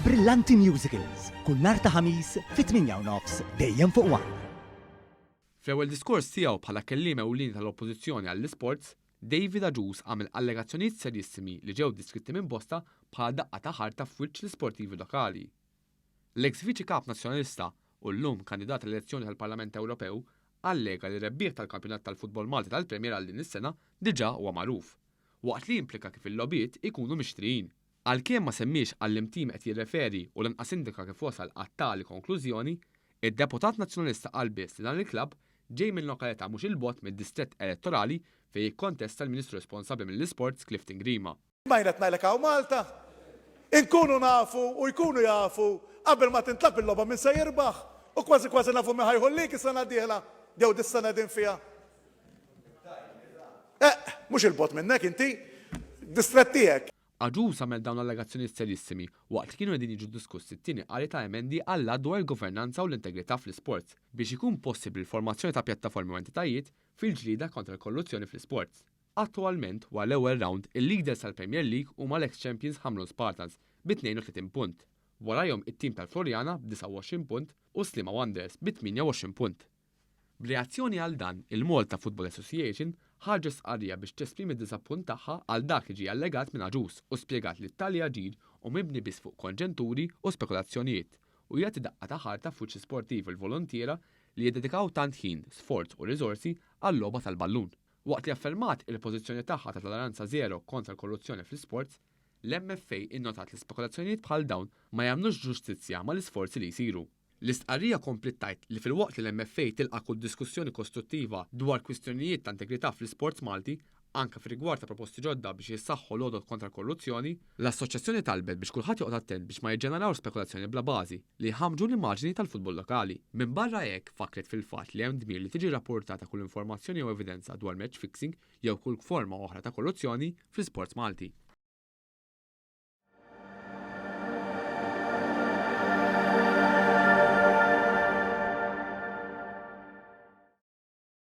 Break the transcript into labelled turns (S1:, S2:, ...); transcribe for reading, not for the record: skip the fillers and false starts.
S1: Brillanti Musicals, kull nhar ta' Ħamis fit-8 u nofs dejjem fuq One.
S2: Fl-ewwel diskors tiegħu bħala kelliem ewlieni tal-Oppożizzjoni għall-Isports, David Agius għamel allegazzjonijiet serjissimi li ġew deskritti minn bosta bħala daqqa ta' ħarta f'wiċċ l-isportivi lokali. L-eks Viċi Kap Nazzjonalista u llum kandidat għall-elezzjoni tal-Parlament Ewropew allega li r-rebbieħ tal-kampjonat tal-futbol Malti tal-Premier għal din is-sena diġà huwa magħruf, waqt li implika kif il-logħbiet ikunu mixtrijin. Għalkemm ma semmiex għal liem tim qed jirreferi u lanqas indika kif wasal għat-tali konklużjoni, id-deputat Nazzjonalista qal biss li dan il-klabb ġej minn lokalità mhux 'il bogħod mid-distrett elettorali fejn jikkontesta l-Ministru responsabbli mill-Isports Clifton Grima.
S3: Imma jien qed ngħidlek hawn Malta, inkunu nafu u jkunu jafu qabel ma tintlagħab il-logħba min se jirbaħ u kważi kważi nafu min ħa jieħu l-league is-sena d-dieħla jew dis-sena qegħdin fiha. Eqq, mhux 'il bogħod minnek inti, distrett tiegħek.
S2: Agius għamel dawn l-allegazzjonijiet serjissimi waqt li kienu qegħdin jiġu diskussi t-tieni qari ta' emendi għall-Att dwar il-Governanza u l-Integrità fl-Isports biex ikun possibbli l-formazzjoni ta' pjattaformi u entitajiet fil-ġlieda kontra l-korruzzjoni fl-isports. Attwalment, wara l-ewwel rawnd, il-leaders tal-Premier League huma l-eks champions Ħamrun Spartans bi 32 punt. Warajhom it-tim tal-Floriana b'29 punt u Sliema Wanderers bi 28 punt. B'reazzjoni għal dan, il-Malta Football Association ħarġet stqarrija biex tesprimi d-diżappunt tagħha għal dak li ġie allegat minn Agius u spjegat li t-tali aġir hu mibni biss fuq konġenturi u spekulazzjonijiet u jagħti daqqa ta' ħarta f'wiċċ l-isportivi u l-voluntiera li jiddedikaw tant ħin, sforz u riżorsi għal-logħba tal-ballun. Waqt li affermat il-pożizzjoni tagħha ta' toleranza żero kontra l-korruzzjoni fl-isports, l-MFA innotat li spekulazzjonijiet bħal dawn ma jagħmlux ġustizzja mal-isforzi li jsiru. L-istqarrija kompliet tgħid li filwaqt li l-MFA tilqa' kull diskussjoni kostruttiva dwar kwistjonijiet ta' integrità fl-isports Malti, anke fir-rigward ta' proposti ġodda biex jissaħħu l-għodod kontra l-korruzzjoni, l-Assoċjazzjoni talbet biex kulħadd joqgħod attent biex ma jiġġenerawx spekulazzjoni bla bażi li jħammġu l-immaġni tal-futbol lokali. Minbarra hekk, fakkret fil-fatt li hemm dmir li tiġi rrappurtata kull informazzjoni jew evidenza dwar match fixing jew kull forma oħra ta' korruzzjoni fl-isports Malti.